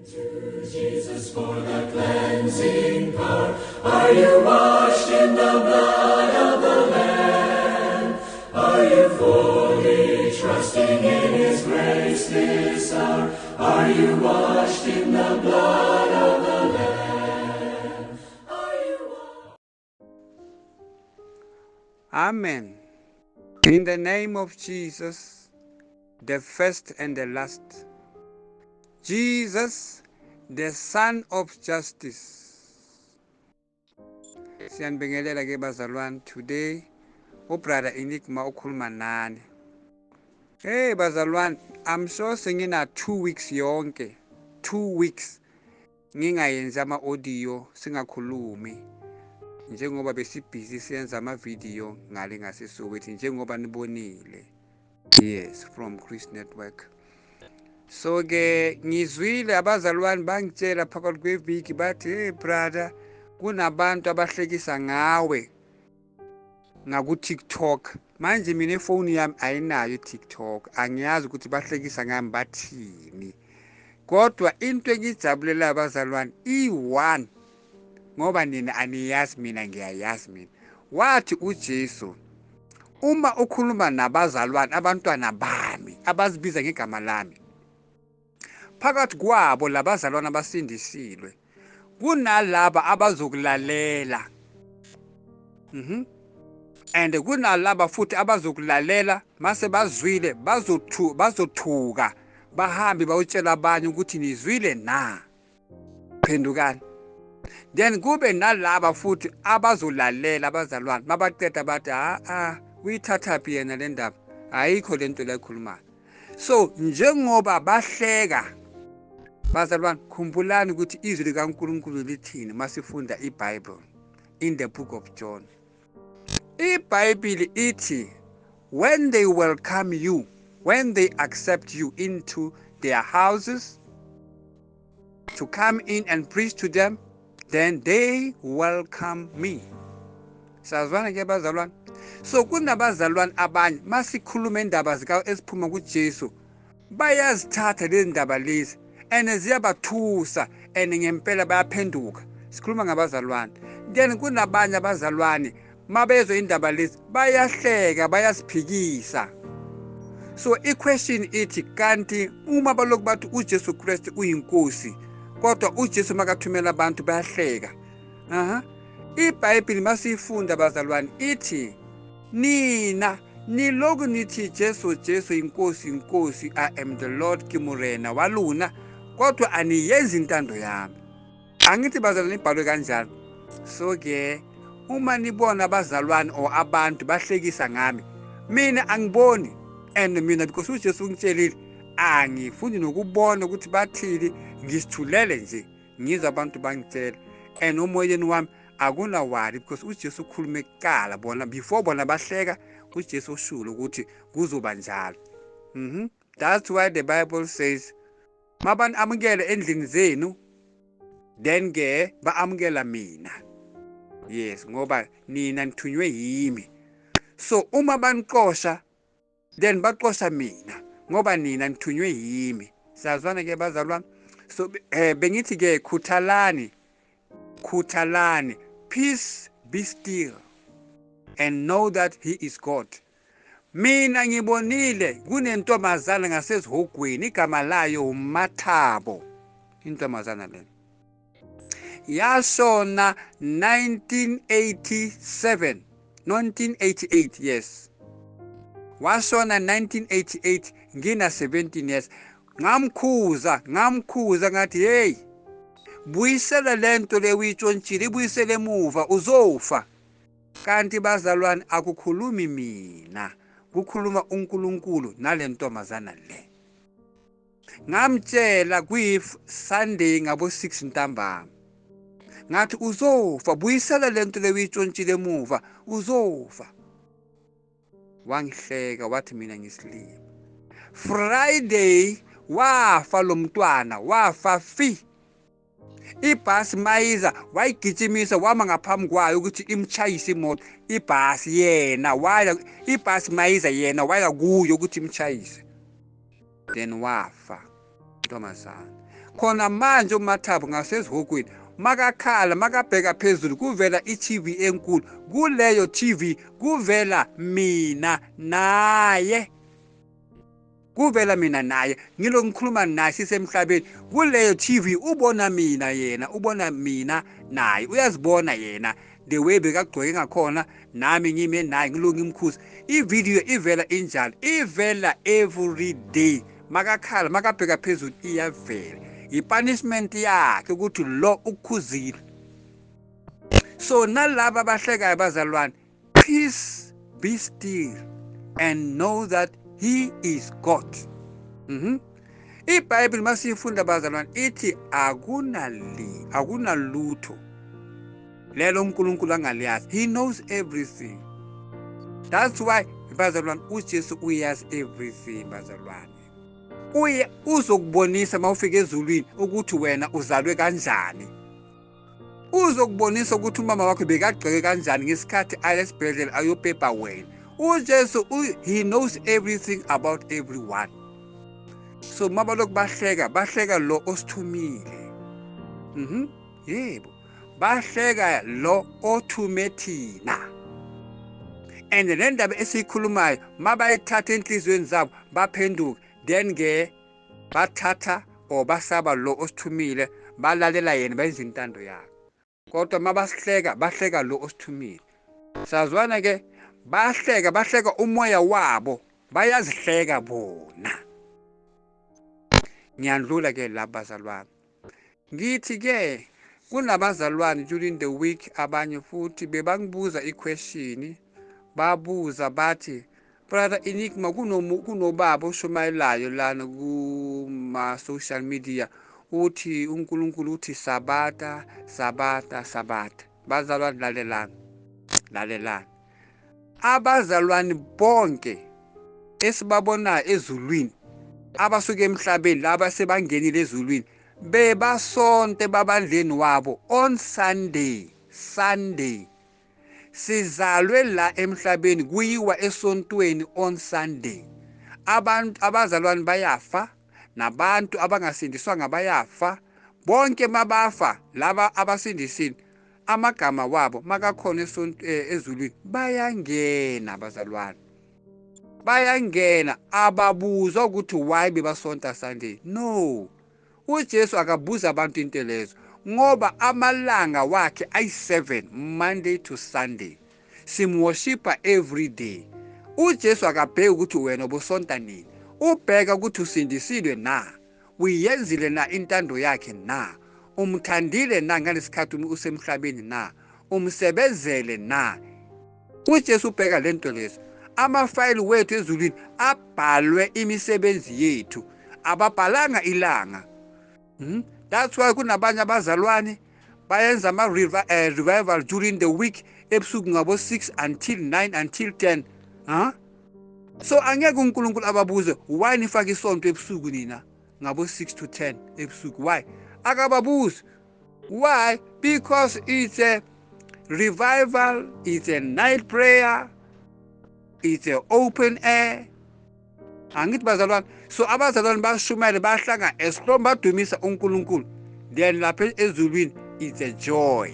To Jesus for the cleansing power, are you washed in the blood of the Lamb? Are you fully trusting in His grace this hour? Are you washed in the blood of the Lamb? Are you washed? Amen. In the name of Jesus, the first and the last. Jesus, the Son of Justice. Siyanibingelela ke bazalwane, today ubrother Enigma ukhuluma nani. Hey bazalwane, I'm sure sengina 2 weeks yonke, 2 weeks ngingayenzi ama audio, singakhulumi. Njengoba besibhizi siyenza ama video ngale ngaseSoweto njengoba nibonile. Yes, from Chris Network. So ke ngizwile abazalwane bangitshela phakathi kweviki bathi, hey brother, kunabantu abahlekisa ngawe ngaku TikTok. Manje mina ifoni yami ayinayo iTikTok, angiyazi ukuthi bahlekisa ngami bathini. Kodwa into engijabulela abazalwane i1, ngoba nina aniyazi, mina ngiyayazi mina. Wathi uJesu, uma ukhuluma nabazalwane, abantwana bami abazibiza ngegama lami, phakathi kwabo labazalwane abasindisiwe kunalaba abazokulalela. And kunalaba futhi abazokulalela mase bazwile bazothuka bahambe bayotshela abanye ukuthi nizwile na, phendukani. Then kube nalaba futhi abazolalela abazalwane mabaqeda bathi a uyithathaphi yena le ndaba, ayikho lento la ikhulumayo. So njengoba bahleka bazalwane, khumbulani ukuthi izwi likaNkulunkulu lithini masifunda iBible in the book of John. iBhayibheli ithi, when they welcome you, when they accept you into their houses to come in and preach to them, then they welcome me. Sazwana ke bazalwane. So kunabazalwane abanye masikhuluma indaba zika esiphuma kuJesu, bayazithatha lezi ndaba lezi and ziyabathusa and ngempela bayaphenduka. Sikhuluma ngabazalwane. Then kunabanye abazalwane mabezwe indaba lezi bayahleka, bayasiphikisa. So i-question ithi, kanti uma balokhu bathi uJesu Kristu uyinkosi, kodwa uJesu makathumela abantu bayahleka. iBhayibheli masifunda bazalwane ithi, nina niloku nithi Jesu Jesu inkosi inkosi, I am the Lord ke morena wa lona, kodwa aniyenzi intando yami. Angithi bazalwane ibhalwe kanjalo. So ke uma nibona abazalwane or abantu bahlekisa ngami, mina angiboni, and mina because uJesu ungitshelile angifuni nokubona ukuthi bathini, ngisithulele nje ngizwa abantu bangitshela. And umoyeni wami akuna worry because uJesu ukhulume kuqala, bona before bona bahleka uJesu ushulo ukuthi kuzoba njalo. That's why the Bible says mabani amukele endlini zenu, then ke baamukela mina. Yes, ngoba nina nithunywe yimi. So uma banixosha, then baxosha mina ngoba nina nithunywe yimi. Siyazwana ke bazalwane. So bengithi ke khuthalani, khuthalani, peace be still and know that he is God. Mina ngibonile kunentombazana ngasezihogweni, igama layo uMathabo. Intombazana lena yashona 1987, 1988, yes, washona 1988 ngina 17 years. Ngamkhuza ngathi, hey, buyisela lento le uyitshontshile, ibuyisele emuva uzofa. Kanti bazalwane akukhulumi mina, kukhuluma uNkulunkulu nalentombazana le. Ngamtshela kuyi Sunday ngabo 6 ntambama, ngathi uzofa, buyisela lento le uyitshontshile emuva uzofa. Wangihleka wathi mina ngisilima. Friday wafa lo mntwana, wafa fi. Ibhasi mayiza wayigijimisa wama ngaphambi kwayo ukuthi imchayise imoto. Ibhasi yena waya, ibhasi mayiza yena waya kuyo ukuthi imchayise. Then wafa ntombazana. Khona manje uMathabo ngasezihogweni makakhala, makabheka phezulu kuvela i-TV enkulu. Kuleyo TV kuvela mina naye, kuvela mina naye, ngilo ngikhuluma naye sisemhlabeni. Kuleyo TV ubona mina, yena ubona mina naye, uyazibona yena the way bekagcoke ngakhona, nami ngime naye ngilo ngimkhuza. I-video ivela injalo, ivela every day. Makakhala, makabheka phezulu iyavela. I-punishment yakhe ukuthi lo ukukhuzile. So nalaba abahlekayo bazalwane, peace be still and know that he is God. IBhayibheli masiyifunda bazalwane ithi akunalutho lelo uNkulunkulu angaliyazi. He knows everything. That's why bazalwane uJesu uyazi everything bazalwane. Uye uzokubonisa mawufika ezulwini ukuthi wena uzalwe kanjani. Uzokubonisa ukuthi umama wakho bekagxeke kanjani ngesikhathi aya esibhedlela ayopepa wena. uJesu he knows everything about everyone. So mabalokhu bahleka, bahleka lo osithumile. Yebo, bahleka lo othume thina. And le ndaba esiyikhulumayo mabayithatha enhliziyweni zabo baphenduka, then ke bathatha or basaba lo osithumile, balalela yena, bayenza intando yakhe. Kodwa mabasihleka, bahleka lo osithumile. Sazwana ke, bahleka, bahleka umoya wabo, bayazihleka bona. Ngiyandlula ke lapha bazalwane. Ngithi ke kunabazalwane during the week abanye futhi bebangibuza i-question, babuza bathi, Brother Enigma, kunobaba oshumayelayo lana kuma social media, uthi uNkulunkulu uthi Sabata, Sabata, Sabata. Bazalwane lalelani, lalelani. Abazalwane bonke esibabonayo ezulwini, abasuke emhlabeni laba sebangenile ezulwini, bebasonte babandleni wabo on Sunday, Sunday. Sizalwe la emhlabeni kuyiwa esontweni on Sunday. Abantu abazalwane bayafa, nabantu abangasindiswanga bayafa. Bonke mabafa laba abasindisile, amagama wabo makakhona ezulwini bayangena abazalwane, bayangena. Ababuzwa ukuthi why bebasonta Sunday. No, uJesu akabuza abantu into lezo, ngoba amalanga wakhe ayi-7, Monday to Sunday, simworshipa every day. uJesu akabheki ukuthi wena ubusonta nini, ubheka ukuthi usindisiwe na, uyenzile na intando yakhe na, umthandile na ngalesikhathi usemhlabeni na, umsebenzele na. uJesu ubheka lento lezo. Amafayili wethu ezulwini abhalwe imisebenzi yethu, ababhalanga ilanga. That's why kunabanye abazalwane bayenza ama revival during the week ebusuku ngabo 6 until 9 until 10. Huh? So angeke uNkulunkulu ababuze why nifaka isonto ebusuku nina ngabo 6 to 10 ebusuku. Why? Akababuzi. Why? Because it's a revival, it's a night prayer, it's a open air. Angithi bazalwane, so abazalwane bashumayele bahlanga esihlombe badumisa uNkulunkulu. Then lapha ezulwini it's a joy.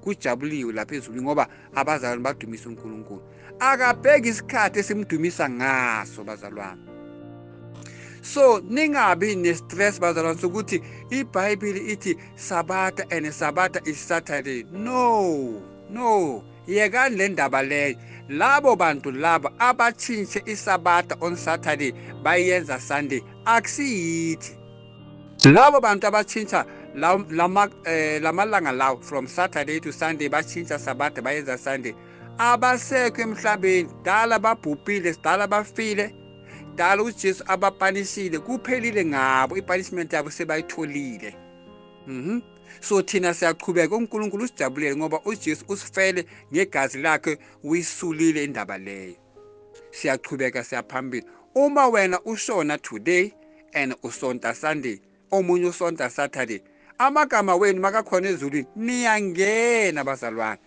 Kujabuliwe lapha ezulwini ngoba abazalwane badumisa uNkulunkulu. Akabheki isikhathi esimdumisa ngaso bazalwane. So ningabi ne-stress bazalwane sokuthi iBhayibheli ithi Sabata and Sabata is Saturday. No, no, yekani le ndaba leyo. Labo bantu laba abatshintshe iSabata on Saturday bayenza Sunday, akusiyithi. Labo bantu abatshintsha lamalanga lawo from Saturday to Sunday, batshintsha Sabata bayenza Sunday, abasekho emhlabeni, dala babhubhile, dala bafile, dala uJesu abapanisile, kuphelile ngabo, i-punishment yabo sebayitholile. So thina siyaqhubeka, uNkulunkulu usijabulele ngoba uJesu usifele ngegazi lakhe, uyisulile indaba leyo. Siyaqhubeka siyaphambili. Uma wena ushona today and usonta Sunday, omunye usonta Saturday, amagama wenu makakhona ezulwini, niyangena bazalwane.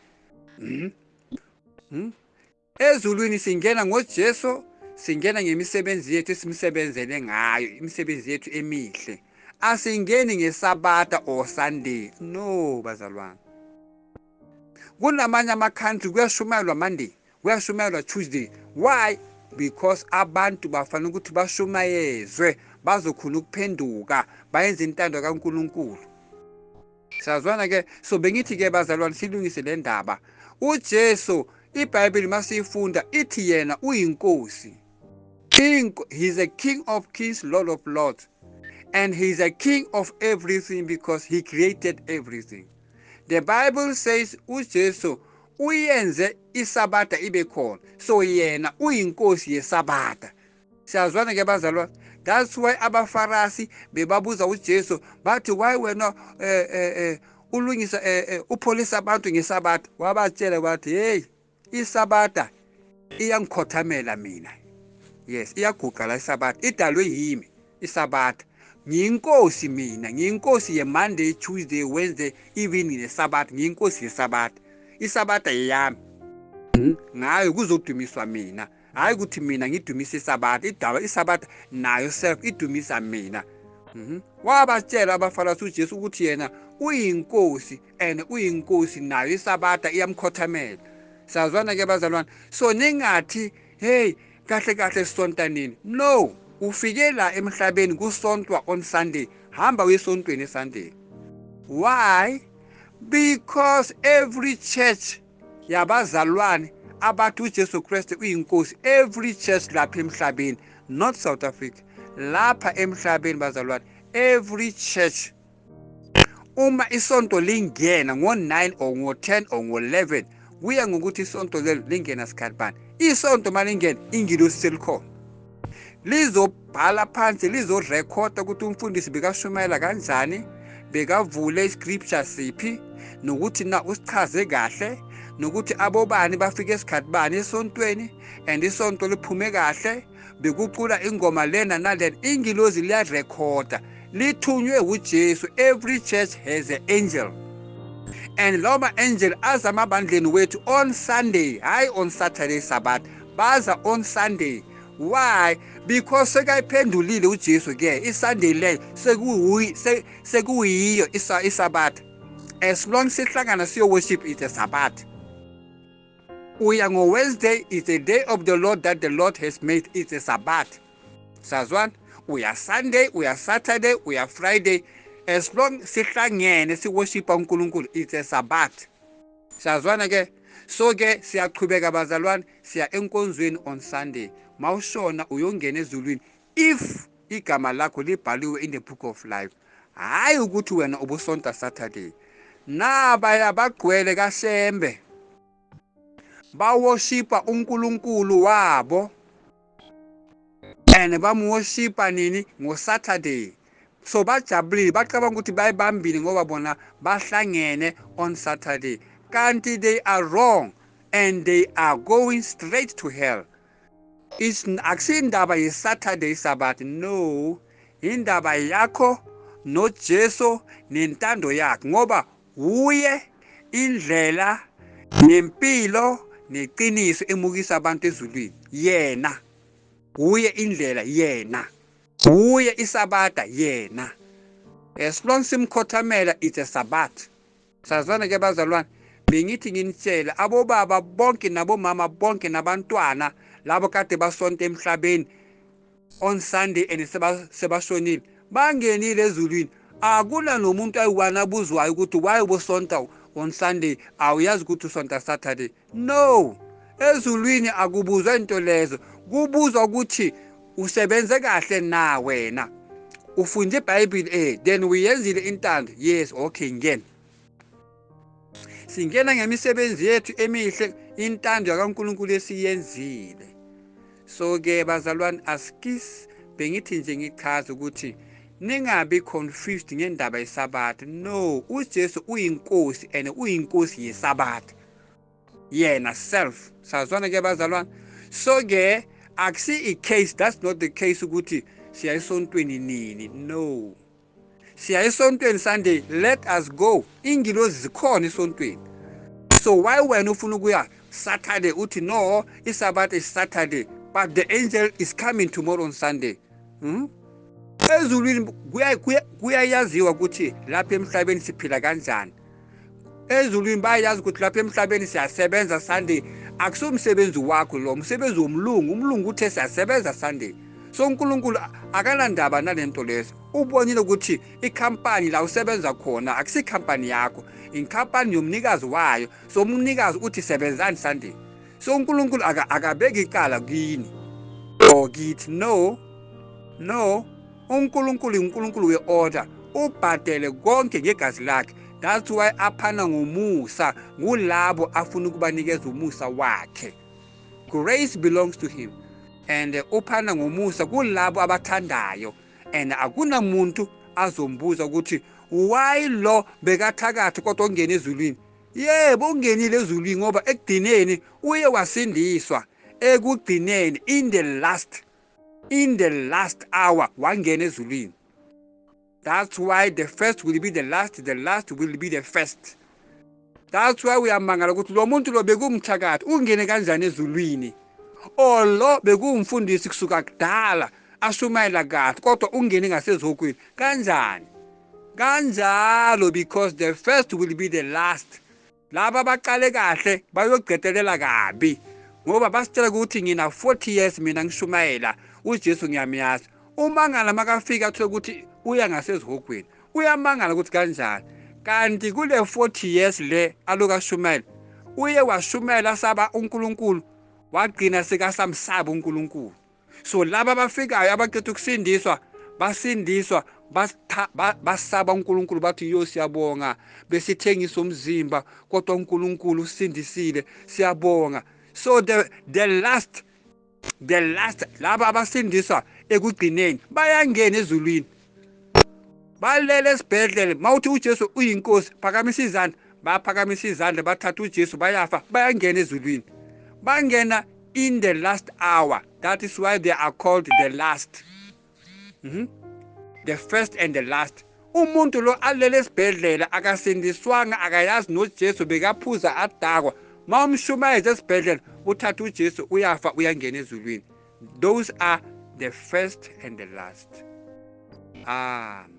Ezulwini singena ngoJesu, singena ngemisebenzi yethu esimsebenzele ngayo, imisebenzi yethu emihle. Asingeni ngeSabatha or Sunday. No, bazalwane. Kunamanye ama-country kuyashumayelwa Monday, kuyashumayelwa Tuesday. Why? Because abantu bafanele ukuthi bashumayezwe, bazokhona ukuphenduka, bayenze intando kaNkulunkulu. Siyazwana ke? So bengithi ke bazalwane silungise le ndaba. UJesu, iBhayibheli masiyifunda ithi yena uyinkosi. King, he's a king of kings, Lord of lords. And he's a king of everything because he created everything. The Bible says uJesu uyenze iSabatha ibe khona. So yena uyinkosi yeSabatha. Siyazwana ke bazalwane? That's why abaFarasi bebabuza uJesu bathi, why wena ulungisa upholisa abantu ngeSabatha? Wabatshela wathi, hey, iSabatha iyangikhothamela mina. Yes, iyaguqa la iSabatha, idalwe yimi iSabatha. Ngiyinkosi mina, ngiyinkosi ye-Monday, Tuesday, Wednesday, even neSabatha, ngiyinkosi yeSabatha. ISabatha yeyami, ngayo kuzodumiswa mina, hayi ukuthi mina ngidumise iSabatha. Idaba iSabatha nayo self idumisa mina. Wabatshela abaFarasi uJesu ukuthi yena uyinkosi, and uyinkosi nayo iSabatha iyamkhothamela. Sazwana ke bazalwane? So ningathi, hey, kahle kahle sonta nini? No, ufike la emhlabeni kusontwa on Sunday, hamba uyesontweni eSunday. Why? Because every church yabazalwane abathi uJesu Kristu uyinkosi, every church lapha emhlabeni, not South Africa, lapha emhlabeni bazalwane, every church uma isonto lingena ngo-9 or ngo-10 or ngo-11, kuya ngokuthi isonto lelo lingena sikhathi bani. Isonto malingena, ingilosi selikhona, lizobhala phansi, lizorekhoda ukuthi umfundisi bekashumayela kanjani, bekavule iscripture siphi, nokuthi na usichaze kahle, nokuthi abobani bafike esikhathi bani esontweni, and isonto liphume kahle, bekucula ingoma lena nalena. Ingilozi liyarekhoda, lithunywe uJesu. Every church has an angel, and lawo ma-angel aza amabandleni wethu on Sunday, hayi on Saturday Sabbath, baza on Sunday. Why? Because sekayiphendulile uJesu ke iSunday leyo sekuyiyo iSabatha. As long sihlangana siyo worship, it's a Sabbath. Uya ngo-Wednesday, it's a day of the Lord that the Lord has made, it's a Sabbath. Sazwana? Uya Sunday, uya Saturday, uya Friday, as long sihlangene siworshipa uNkulunkulu, it's a Sabbath. Sazwana ke? So ke siyaqhubeka bazalwane, siya enkonzweni on Sunday. Mawushona uyongena ezulwini if igama lakho libhaliwe in the book of life. Hayi ukuthi wena ubusonta Saturday. Nabaya bagcwele kaShembe, baworshipa uNkulunkulu wabo, and bamuworshipa nini? NgoSaturday. So bajabulile, bacabanga ukuthi bayibambile ngoba bona bahlangene on Saturday, kanti they are wrong and they are going straight to hell. It's akusindaba ye-Saturday Sabbath, no, indaba yakho noJesu nentando yakhe, ngoba uye indlela nempilo neqiniso emukisa abantu ezulwini. Yena uye indlela, yena uye iSabatha, yena. As long simkhothamela, it's a Sabbath. Sazwana ke bazalwane? Bengithi nginitshele abobaba bonke nabomama bonke nabantwana labo kade basonta emhlabeni on Sunday and sebashonile, bangenile ezulwini. Akuna nomuntu ayi-one abuzwayo ukuthi why ubusonta on Sunday, awuyazi ukuthi usonta Saturday. No, ezulwini akubuzwa into lezo, kubuzwa ukuthi usebenze kahle na wena, ufunde iBhayibheli, then uyenzile intando. Yes, okay, ngena. Singena ngemisebenzi yethu emihle, intando kaNkulunkulu esiyenzile. So ke bazalwane, askis bengithi nje ngichaza ukuthi ningabi confused ngendaba yeSabatha. No, uJesu uyinkosi and uyinkosi yeSabatha yena self. Sazwana ke bazalwane? So ke akusi i-case, that's not the case ukuthi siya esontweni nini. No, siya esontweni Sunday, let us go. Ingilozi zikhona esontweni. So why wena ufuna ukuya Saturday, uthi no, iSabatha is Saturday, but the angel is coming tomorrow on Sunday. Ezulwini kuyayaziwa ukuthi lapha emhlabeni siphila kanjani. Ezulwini bayazi ukuthi lapha emhlabeni siyasebenza Sunday. Akusumsebenzi wakho lo, umsebenzi womlungu. Umlungu uthe siyasebenza Sunday. So uNkulunkulu akanandaba nalento lezo. Ubonile ukuthi ikhampani la usebenza khona akusikhampani yakho, inkampani yomnikazi wayo. So umnikazi uthi sebenzani Sunday. So uNkulunkulu akabeki icala kini or kithi. No, no, uNkulunkulu uNkulunkulu we-order, ubhadele konke ngegazi lakhe. That's why aphana ngomusa kulabo afuna ukubanikeza umusa wakhe. Grace belongs to him, and uphana ngomusa kulabo abathandayo. And akunamuntu azombuza ukuthi why lo bekathakatha kodwa ongena ezulwini. Yebo, ungenile ezulwini ngoba ekugcineni uye wasindiswa. Ekugcineni, in the last hour, wangena ezulwini. That's why the first will be the last, the last will be the first. That's why uyamangala ukuthi lo muntu lo bekumthakathi ungene kanjani ezulwini, or lo bekumfundisi kusuka kudala ashumayela kahle kodwa ungene ngasezokweni kanjani kanjalo? Because the first will be the last. Laba abaqale kahle bayogqedelela kabi, ngoba basitshela ukuthi ngina 40 years mina ngishumayela uJesu, ngiyamyazi. Umangala makafika athole ukuthi uya ngasezihogweni, uyamangala ukuthi kanjani kanti kule 40 years le aloku ashumayela, uye washumayela saba uNkulunkulu, wagcina sekasamsaba uNkulunkulu. So laba abafikayo abaqeda ukusindiswa, basindiswa basaba uNkulunkulu, bathi yo, siyabonga, besithengisa umzimba kodwa uNkulunkulu usindisile, siyabonga. So the last, laba abasindiswa ekugcineni bayangena ezulwini. Balele esibhedlela, mawuthi uJesu uyinkosi, phakamisa izandla, baphakamisa izandla, bathatha uJesu, bayafa, bayangena ezulwini. Bangena in the last hour. That is why they are called the last. The first and the last. Umuntu lo alele esibhedlela akasindiswanga, akayazi noJesu, bekaphuza adakwa, mawumshumayeza esibhedlela uthatha uJesu, uyafa, uyangena ezulwini. Those are the first and the last. Amen.